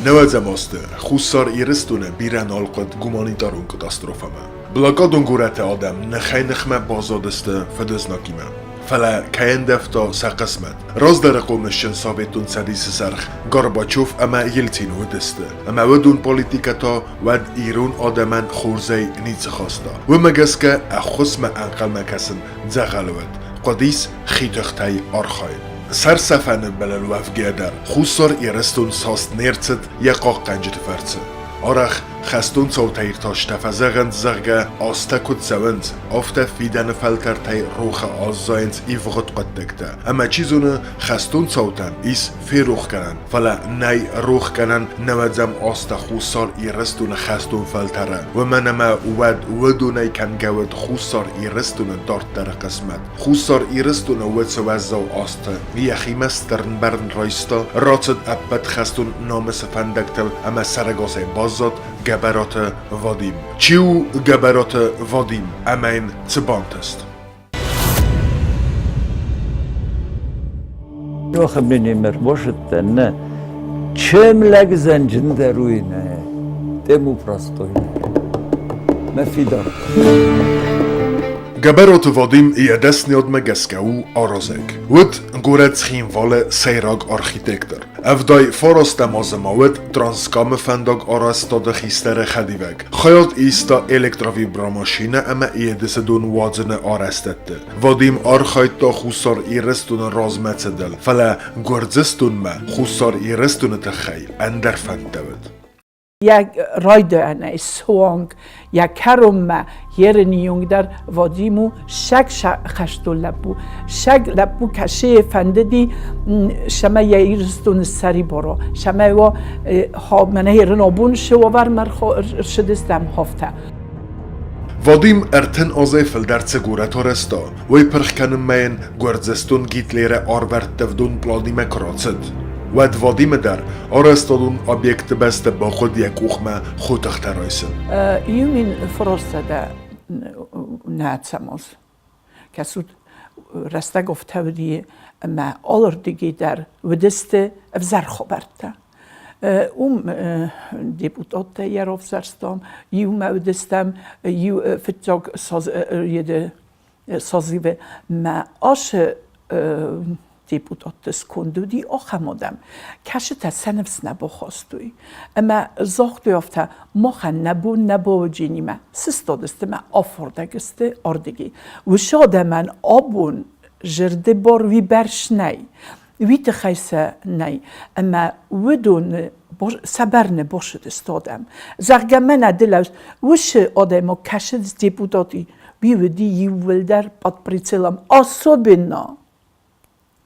Нӕуӕдзӕм азты Хуссар Ирыстоны бирӕ нал хъуыд гуманитарон катастрофӕмӕ. Блокадон горӕты адӕм ныхӕй-ныхмӕ баззадысты фыдызнагимӕ. Фӕлӕ кӕй ӕндӕвта сӕ хъысмӕт? Раздӕры хъомысджын Советон Цӕдисы сӕргъ Горбачев ӕмӕ Ельцин уыдысты, ӕмӕ уыдон политикӕ та уӕд ирон адӕмӕн хорзӕй ницы хаста. Уымӕ гӕсгӕ ӕххуысмӕ ӕнхъӕлмӕ кӕсын дзӕгъӕлы уыд, хъуыдис хи тыхтӕй архайын. Сӕрсӕфӕны былыл уӕвгӕйӕ дӕр Хуссар Ирыстон саст не рцыд йӕ хъахъхъӕнджыты фӕрцы. Арӕх хӕстон цаутӕ иртӕстӕ фӕзӕгъынц, зӕгъгӕ, азтӕ куыд цӕуынц, афтӕ фидӕны фӕлтӕртӕй рохы аззайынц ивгъуыд хъуыддӕгтӕ. Ӕмӕ чи зоны, хӕстон цаутӕн ис ферохгӕнӕн, фӕлӕ нӕй рохгӕнӕн нӕуӕдзӕм азтӕ Хуссар Ирыстоны хӕстон фӕлтӕрӕн, уымӕн ӕмӕ уӕд уыдонӕй кӕнгӕ уыд Хуссар Ирыстоны дарддӕры хъысмӕт. Хуссар Ирыстоны уыцы уӕззау азты йӕхимӕ стыр бӕрн райста, рацыд ӕппӕт хӕстон намысы фӕндӕгтыл ӕмӕ сӕрӕгасӕй баззад Гӕбӕраты Вадим. Чи у Гӕбӕраты Вадим ӕмӕ йын цы бантыст? Может, чем лӕгзӕнджындӕр уый нӕ, тем у простой. Мӕ фидар. Гӕбӕроты Вадим йӕ дӕсныйадмӕ гӕсгӕ у аразӕг. Уыд горӕт Цхинвалы сӕйраг архитектор. 79 азы ма уыд Транскамы фӕндаг арӕзтады хистӕры хӕдивӕг. Хайад иста электровибромашинӕ ӕмӕ Едысы дон уадзыны арӕзтӕдты. Вадим архайдта Хуссар Ирыстоны размӕцыдыл, фӕлӕ Гуырдзыстонмӕ Хуссар Ирыстоны тыххӕй ӕндӕр фӕндтӕ уыд. Йӕ райдайӕнӕй суанг йӕ кӕронмӕ ерыны онг дӕр Вадим у сӕг хӕстон лӕппу. Сӕг лӕппу кӕсыйы фӕндыди, цӕмӕй йӕ Ирыстоны ссӕрибар уа, цӕмӕй уа мӕнӕ ерын абон цы уавӕрмӕ рцыдыстӕм, афтӕ. Вадим 30 азӕй фылдӕр цы горӕт арӕзта, уый пырх кӕнынмӕ йын Гуырдзыстон Гитлеры арвӕрттывдон пъланимӕ куы рацыд, уӕд Вадимы дӕр арӕзтадон объекты бӕсты бахъуыд йӕ къухмӕ хотыхтӕ райсын. Июмин форосӕдӕ нӕцӕмоз. Кӕсут, рӕстӕг афтӕ уыди, ӕмӕ алырдыгӕй дӕр уыдысты ӕвзӕр хабӕрттӕ. Уым депутаттӕ йӕ равзӕрстам, иумӕ уыдыстӕм, иу фыццаг созывы мӕ ацы депутатты сконд уыди ахӕм адӕм, кӕцытӕ сӕ ныфс нӕ бахастой. Ӕмӕ загътой афтӕ, махӕн нӕ бон нӕ бауджинимӕ сыстадысты мӕ афардӕг сты ардыги. Уыцы адӕмӕн абон зӕрды бар уыйбӕрц нӕй. Уый тыххӕй сӕ нӕй, ӕмӕ уыдоны сӕ бӕрны бацыдысты адӕм. Зӕгъгӕ, мӕнӕ ды лӕуд, уыцы адӕймаг кӕсыд депутати, уый уыди иууылдӕр под прицелом, особенно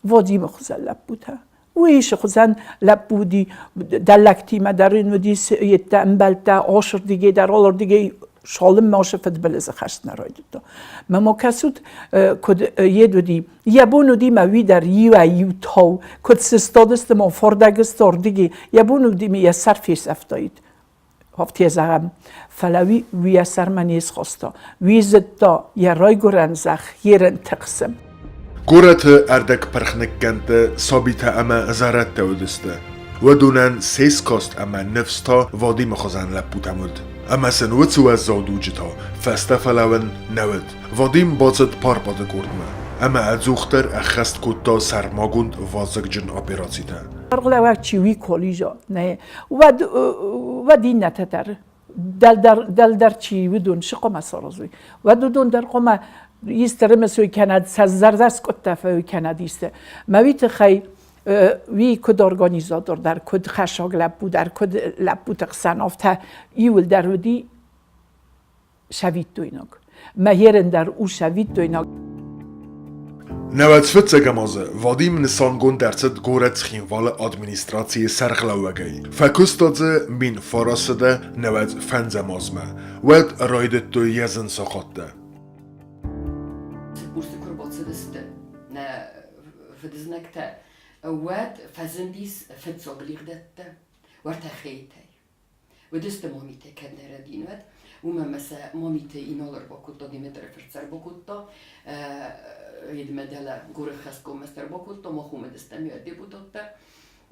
Вадимы хуызӕн лӕппутӕ. Уый хуызӕн лӕппу уыди, дӕллӕгтимӕ дӕр ын уыдис йедтӕ ӕмбӕлттӕ, осырдыгӕй дӕр, алырдыгӕй цалынмӕ уыцы фыдбылызы хӕст нӕ райдыдта. Мӕ ма кӕсут, куыд йед уыди. Йӕ бон уыди мӕ уый дӕр иуӕй-иу тау, куыд сыстадысты ма фордӕгысты ардыги, йӕ бон уыди мӕ йӕ сӕр фесӕфтаид. Афтӕ зӕгъӕм. Фӕлӕ уый уый йӕ сӕрмӕ не схаста. Уый зыдта йӕ райгуырӕн зӕхх йе рынтыхсы. Горӕты ӕрдӕгпырх ныккӕндты сабитӕ ӕмӕ зӕрӕдтӕ уыдысты. Уыдонӕн се скаст ӕмӕ ныфс та Вадимы хуызӕн лӕппутӕм уыд. Ӕмӕ сын уыцы уӕззау дуджы та фӕстӕ фӕлӕууӕн нӕ уыд. Вадим бацыд Парпаты къордмӕ ӕмӕ ӕдзухдӕр ӕххӕст кодта сӕрмагонд вазыгджын операцитӕ. Сӕргълӕууӕг чи уый колледжы, нӕ, уӕд, уӕд иннӕтӕ дӕр дӕлдӕр, дӕлдӕр чи уыдон цы хъуамӕ саразой? Уӕд уыдон дӕр хъуамӕ исты рымысой кӕнӕд, сӕ зӕрдӕ скъуыдтӕ фӕуой кӕнӕд исты. Мӕ уый тыххӕй уый куыд организатор дӕр, куыд хӕсаг лӕппу дӕр, куыд лӕппуты хсӕн, афтӕ иуылдӕр уыди цӕвиттойнаг. Мӕ ерын дӕр у цӕвиттойнаг. Нӕуӕдз фыццӕгӕм азы Вадим нысангонд ӕрцыд горӕт Цхинвалы администрацийы сӕргълӕууӕгӕй. Фӕкуыста дзы 1995 азмӕ. Уӕд райдыдтой йӕ зын сахаттӕ. Цыппурсы куы рбацыдысты нӕ фыдызнӕгтӕ, уӕд фӕзындис фыццаг лигъдӕттӕ уӕртӕ Хейтӕй. Уыдысты Мамитӕ кӕддӕры динвӕд, уымӕ ӕмӕ сӕ Мамиты Инал ӕрбакодта, Димитры фырт ӕрбакодта, едмӕ дӕлӕ Горы хӕсткоммӕ ӕрбакодта, мах уым уыдыстӕм йӕ депутаттӕ.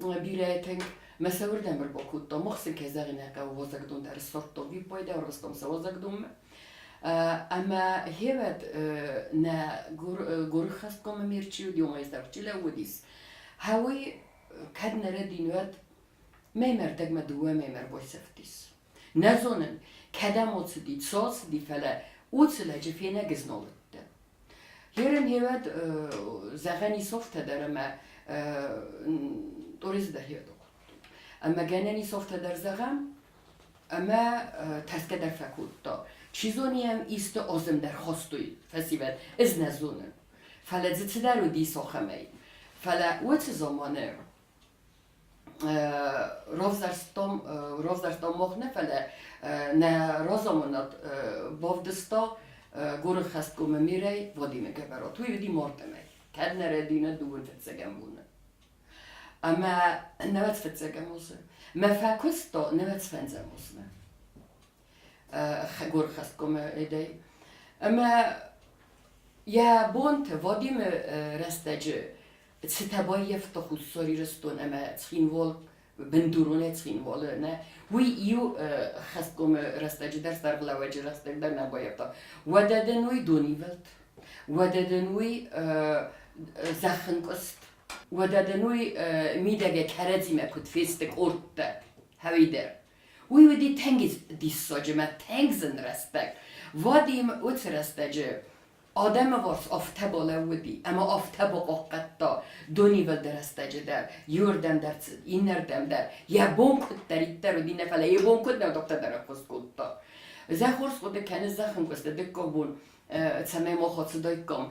Бирӕ тынг мӕ сӕ уырдӕм ӕрбакодтам. Мах сын, кӕй зӕгъын ӕй хъӕуы, уазӕгдон дӕр ссардтам виппайды, ӕрвыстам сӕ уазӕгдонмӕ. Ӕмӕ гъеуӕд нӕ горыххӕсткомы мер чи уыди, уымӕй сӕргъ чи лӕууыдис, гъӕуый кӕд нӕ рӕдин, уӕд мӕймӕ ӕрдӕгмӕ дыууӕ мӕймӕ ӕрбайсӕфтис. Нӕ зонын, кӕдӕм оцыди, цы оцыди, фӕлӕ уыцы лӕджы фенӕг ызнал уыдтӕн. Ерын еуӕд зӕгъӕн исофтӕ дӕр ӕмӕ Торезы дӕр еуӕд окодтон. Ӕмӕ гӕнӕн исофтӕ дӕр зӕгъӕм, ӕмӕ тӕрсгӕ дӕр фӕкодта. Чи зоны йӕм исты азым дӕр хастой фӕсивӕд, ӕз нӕ зонын. Фӕлӕ дзы цыдӕр уыдис ахӕмӕй. Фӕлӕ уыцы заманы равзӕрстам мах нӕ, фӕлӕ нӕ разамонӕг бавдыста Гуры хӕстгомы мирӕй Вадимы Гӕбӕрат. Уый уыди мартъымӕй, кӕд нӕ рӕдийынад дыууын фыццӕгӕм боны. Ӕмӕ нӕуӕдз фыццӕгӕм азы. Мӕ фӕкуыста нӕуӕдз фӕндзӕм азмӕ. Гуры хӕстгомы рӕдӕй. Ӕмӕ йӕ бонты Вадимы рӕстӕджы Цытӕ баййӕфта Хуссар Ирыстон ӕмӕ Цхинвал, бындуронӕй Цхинвалы, нӕ, уый иу хӕстгомы рӕстӕджы дӕр, сӕргълӕууӕджы рӕстӕг дӕр нӕ баййӕфта. Уӕдӕ дын уый донивылд, уӕдӕ дын уый зӕххынкъуыст, уӕдӕ дын уый мидӕгӕй кӕрӕдзимӕ куыд фесты къордтӕ, хӕуидӕр. Уый уыди тынг диссаджы мӕ тынг зын рӕстӕг. Вадим уыцы рӕстӕджы Адӕмы варс афтӕ балӕууыди ӕмӕ афтӕ бахъахъхъӕдта донивылды рӕстӕджы дӕр, иуырдӕм дӕр цыд, иннӕрдӕм дӕр. Йӕ бон куыддӕриддӕр уыди, нӕ фӕлӕ йӕ бон куыд нӕ уыд, афтӕ дӕр ӕххуыс кодта. Зӕххорс хъуыды кӕны зӕххынкъуысты дыккаг бон, цӕмӕй мах ацыдаиккам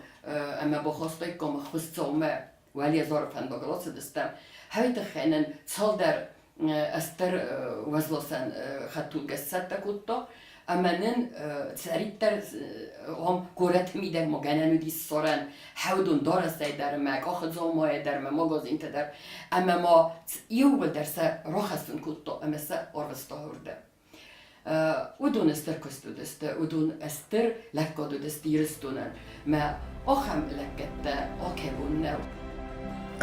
ӕмӕ бахастаиккам ӕххуыс Цаумӕ. Уӕле Зары фӕндагыл ацыдыстӕм. Хӕй тыххӕй нын цалдӕр ӕстыр уӕзласӕн хӕдтулгӕ сцӕттӕ кодта, ӕмӕ нын цӕриддӕр ам горӕты мидӕг ма гӕнӕн уыди ссарӕн хӕудон дарӕсӕй дӕр ӕмӕ къахыдзаумайӕ дӕр ӕмӕ магазинтӕ дӕр, ӕмӕ ма иууылдӕр сӕ рахӕссын кодта ӕмӕ сӕ арвыста уырдӕм. Уыдон стыр куыст уыдысты, уыдон стыр лӕггад уыдысты Ирыстонӕн. Мӕ ахӕм лӕггӕдтӕ алкӕй бон нӕу.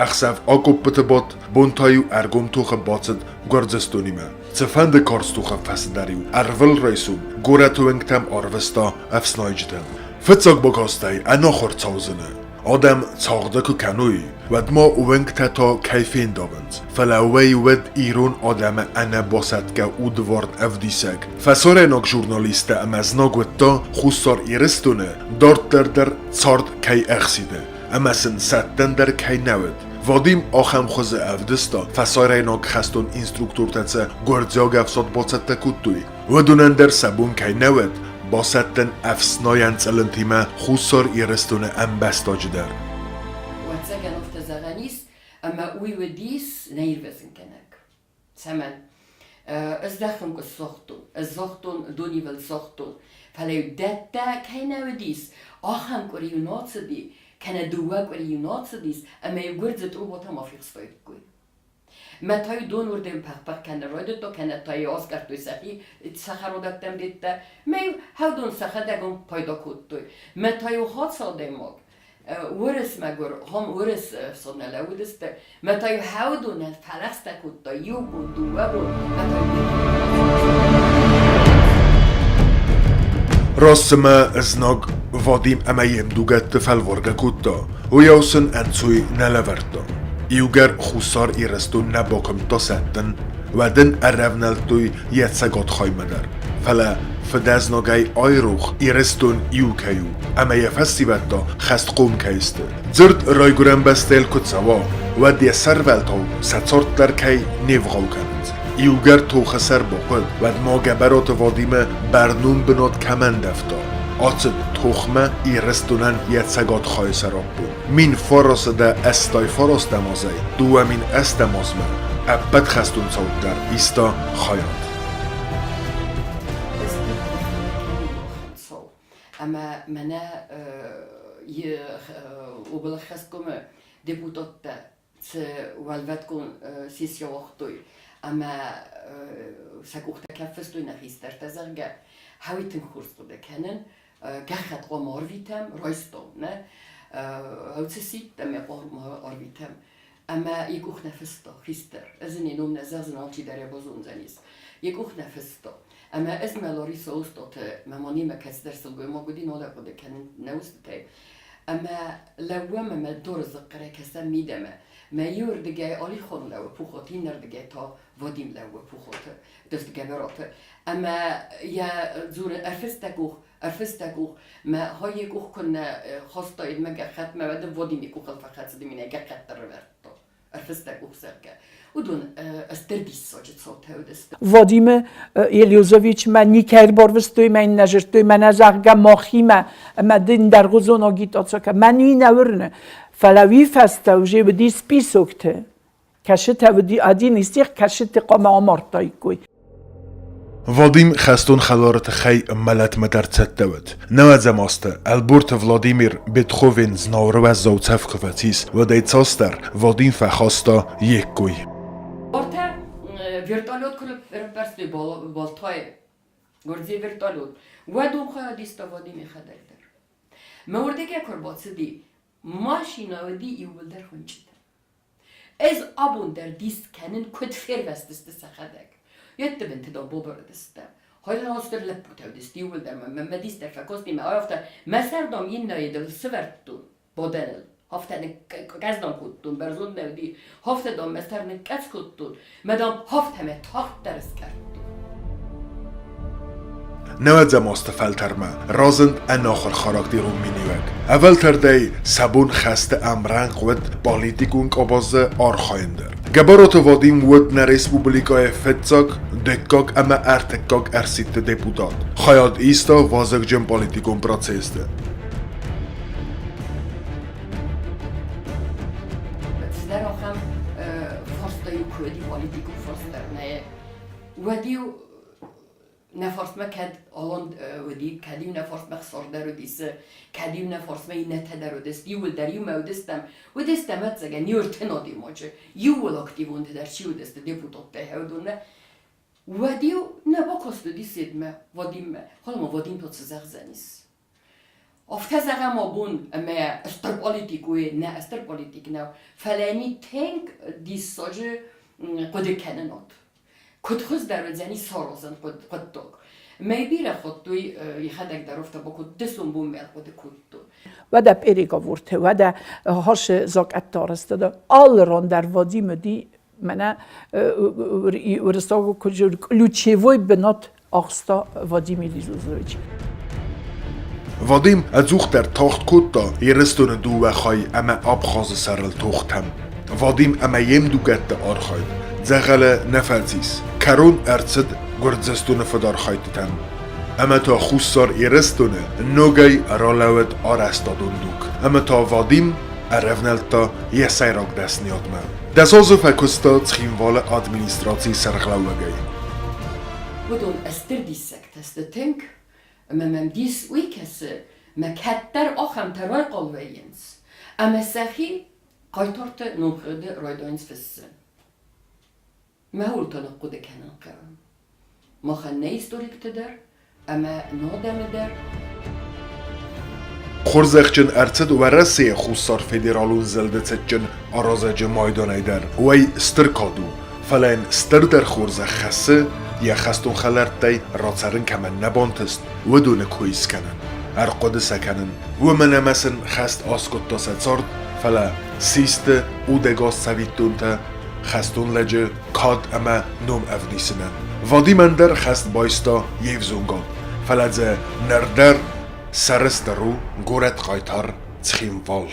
Ӕхсӕв акъоппыты бадт, бон та-иу ӕргом тохы бацыд Гуырдзыстонимӕ. Цыфӕнды карз тохы фӕцыдӕр-иу ӕрвылрайсом горӕты уынгтӕм арвыста ӕфснайджытӕн. Фыццаг бакастӕй ӕнахуыр цӕудзыны. Адӕм цагъды куы кӕной, уӕд ма уынгтӕ та кӕй фендавынц, фӕлӕ уый уыд ирон адӕмы ӕнӕбасӕтгӕ удварн ӕвдисӕг. Фӕсарӕйнаг журналисттӕ ӕмӕ знаг уыдта, Хуссар Ирыстоны дарддӕр дӕр цард кӕй ӕхсиды, ӕмӕ сын сӕттӕн дӕр кӕй нӕ уыд. Вадим ахӕм хуызы ӕвдыста, фӕсарӕйнаг хӕстон инструктортӕ цы гуырдзиаг ӕфсад бацӕттӕ кодтой, уыдонӕн дӕр сӕ бон кӕй нӕ уыд басӕттын ӕфснайӕн цъылынтимӕ Хуссар Ирыстоны ӕмбӕстаджы дӕр. Ӕвӕццӕгӕн, афтӕ зӕгъӕн ис, ӕмӕ уый уыдис нӕ ирвӕзынгӕнӕг. Цӕмӕн? Ӕз зӕххын куы ссагътон, ӕз загътон, донивылд сагътон, фӕлӕ-иу дӕттӕ кӕй нӕ уыдис, ахӕм къуыри-иу нал цыди, кӕнӕ дыууӕ къуыри-иу нал цыдис, ӕмӕ-иу гуырдзы тъубатӕ ма фехстаиккой. Мӕ та-иу дон уырдӕм пӕх-пӕх кӕнын райдыдта, кӕнӕ та-иу аскъӕрдтой сӕхи цӕхӕродӕттӕм деттӕ, мӕ-иу хӕвдон сӕхӕдӕг уым пайда кодтой. Мӕ та-иу хатт адӕймаг уырыс мӕгуыр, хом уырыс ӕфсадмӕ лӕууыдысты, мӕ та-иу хӕвдонӕн фӕлӕгъстӕ кодта иу бон, дыууӕ бон, мӕ та-иу Раст цыма знаг Вадим ӕмӕ йе мдугӕтты фӕлваргӕ кодта, уыйау сын ӕнцой нӕ лӕвӕрдта. Иугӕр Хуссар Ирыстон нӕ бакуымдта сӕттын, уӕд ын ӕрӕвнӕлдтой йӕ цӕгат хаймӕ дӕр. Фӕлӕ фыдӕзнагӕй айрох, Ирыстон иу кӕй у, ӕмӕ йӕ фӕсивӕд та хӕстхъом кӕй сты. Дзырд райгуырӕн бӕстӕйыл куы цӕуа, уӕд йӕ сӕрвӕлтау сӕ цард дӕр кӕй не вгъау кӕнынц. Иугӕр тохы сӕр бахъуыд, уӕд ма Гӕбӕраты Вадимы бӕрнон бынат кӕмӕн дӕвта, ацыд тохмӕ Ирыстонӕн йӕ цӕгат хайы сӕраппонд. 1989 азӕй 2008 азмӕ ӕппӕт хӕстон цауты дӕр иста хайад. Ӕмӕ мӕнӕ облӕххӕсткомы депутаттӕ цы уӕлвӕткон сесси ауагътой ӕмӕ сӕ къухтӕ кӕм фыстой нӕ хистӕртӕ, зӕгъгӕ, хауи тынг хорз хъуыды кӕнын, гӕххӕтт хъуамӕ арвитӕм, райстам, нӕ? Цы сидт ӕмӕ хъуамӕ арвитӕм. Ӕмӕ йӕ къух нӕ фыста хистӕр. Ӕз ын йӕ ном нӕ зӕгъдзӕн, алчидӕр йӕ базондзӕнис. Йӕ къух нӕ фыста. Ӕмӕ ӕз мӕ Ларисӕ Остъаты, мӕ мамимӕ кӕцыдӕр сылгоймаг уыди, нал ӕй хъуыды кӕнын нӕ устытӕй. Ӕмӕ лӕууӕм ӕмӕ дуры зыхъхъырӕй кӕсӕм мидӕмӕ. Мӕ иуырдыгӕй Алихон лӕууы Пухоты, иннӕрдыгӕй та Вадим лӕууы Пухоты, то есть Гӕбӕраты. Ӕмӕ йӕ дзуры, ӕрфыста къух, ӕрфыста къух. Мӕ хойы къух куыннӕ хастаид мӕ гӕххӕтмӕ, уӕд ын Вадимы къухыл фӕхӕцыди, мин ӕй гӕххӕтт ӕрӕвӕрдта. Ӕрфыста къух, зӕгъгӕ. Уыдон стыр диссаджы цаутӕ уыдысты. Вадимы Елюзовичмӕ никӕй ӕрбарвыстой, мӕ йын нӕ зыдтой, мӕнӕ зӕгъгӕ махимӕ ӕмӕ дын дӕргъуызон агитаци кӕн. Мӕн уый нӕ уырны. Фӕлӕ уый фӕстӕ уже уыди списокты. Кӕсытӕ уыди один из тех, кӕсыты хъуамӕ амардтаиккой. Вадим хӕстон хӕлары тыххӕй мӕлӕтмӕ дӕр цӕттӕ уыд. Нӕуӕдзӕм азты Ӕлборты Владимир Бетховен Знауыры уӕззау цӕф куы фӕцис, уӕдӕй цасдӕр Вадим фӕхаста йе ккой. Ортӕ вертолет куы ӕрӕппӕрстой Балтайы, гуырдзыйы вертолет, уӕд уым хайад иста Вадим йӕхӕдӕг дӕр. Мӕ уырдыгӕй куы ӕрбацыди, машинӕ уыди иууылдӕр хуынчъытӕ. Ӕз абон дӕр дис кӕнын, куыд фервӕзтысты сӕхӕдӕг. Йеддӕмӕнты дам бабырыдысты. Хайран лӕппутӕ уыдысты иууылдӕр мӕ мӕ дис дӕр фӕкасти мӕ афтӕ мӕ сӕр дам иннӕйы дыл сывӕрдтон бадӕныл. Афтӕ ныккъӕдз дам кодтон, бӕрзонд нӕ уыди. Афтӕ дам мӕ сӕр ныккъӕдз кодтон, мӕ дам афтӕ мӕ тагъддӕр скъӕрдтон. Нӕуӕдзӕм азты фӕлтӕрмӕ разынд ӕнахуыр характерон миниуӕг. Ӕвӕлтӕрдӕй сӕ бон хӕсты ӕмрӕнхъ уыд политикон къабазы архайын дӕр. Гӕбӕраты Вадим уыд нӕ республикӕйы фыццаг, дыккаг ӕмӕ ӕртыккаг ӕрсидты депутат. Хайад иста вазыгджын политикон процессты. Цыдӕр ахӕм фарста-иу куы уыди политикон фарста, уӕд-иу нӕ фарсмӕ кӕд алан уыди, кӕд-иу нӕ фарсмӕ Хсар дӕр уыдис, кӕд-иу нӕ фарсмӕ иннӕтӕ дӕр уыдысты, иууылдӕр иумӕ уыдыстӕм, уыдыстӕм ӕцӕгӕн иу ӕртын адӕймаджы, иууыл активондӕр чи уыдысты депутаттӕй уыдонмӕ, уӕд-иу нӕ бакаст уыдис Едмӕ, Вадиммӕ, фӕлӕ ма Вадим та цы зӕгъдзӕнис? Афтӕ зӕгъӕм абон, ӕмӕ стыр политик у, нӕ стыр политик нӕу, фӕлӕ ни тынг диссаджы хъуыды кӕнынад. Куыд хуыздӕр уыдзӕни саразын хъуыддаг? Мӕй бирӕ хуыдтой, йӕхӕдӕг дӕр афтӕ бакодта, дысон бонмӕ ӕрхъуыды кодтой. Уӕдӕ переговорты, уӕдӕ хасы закъӕттӕ арӕзтад алы ран дӕр Вадим уыди мӕнӕ уырыссаг ключевой бынат ахста Вадим Елизузович. Вадим ӕдзухдӕр тагъд кодта Ирыстоны дыууӕ хай ӕмӕ Абхазы сӕрыл тохтӕм. Вадим ӕмӕ йе мдугӕтты архайд дзӕгъӕлы нӕ фӕцис. Кӕрон ӕрцыд Гуырдзыстоны фыдархӕйдтытӕн. Ӕмӕ та Хуссар Ирыстоны ногӕй ралӕууыд арӕзтадон дуг. Ӕмӕ та Вадим ӕрӕвнӕлдта йӕ сӕйраг дӕсныйадмӕ. Дӕс азы фӕкуыста Цхинвалы администрацийы сӕргълӕууӕгӕй. Уыдон стыр диссӕгтӕ сты тынг, ӕмӕ мӕм дис уый кӕсы, мӕ кӕддӕр ахӕмтӕ райхъал вӕййынц, ӕмӕ сӕхи хъайтарты номхыгъды райдайынц фыссын. Мӕ уылты ныхъхъуыды кӕнын хъӕуы. Махӕн нӕ историкты дӕр ӕмӕ нӕ адӕмы дӕр. Хорзӕхджын ӕрцыд Уӕрӕсейы Хуссар Федералон зылды цытджын аразӕджы майданӕй дӕр. Уый стыр кад у, фӕлӕ йын стырдӕр хорзӕх хӕссы, йӕ хӕстон хӕлӕрттӕй рацӕрын кӕмӕн нӕ бантыст, уыдоны кой скӕнын, ӕрхъуыды сӕ кӕнын. Уымӕн ӕмӕ сын хӕст аскъуыдта сӕ цард, фӕлӕ систы удӕгас цӕвиттонтӕ хӕстон лӕджы кад ӕмӕ ном ӕвдисынӕн. Вадимӕн дӕр хӕст байста йе взонгад, фӕлӕ дзы ныр дӕр сӕрыстыр у горӕт-хъайтар Цхинвал.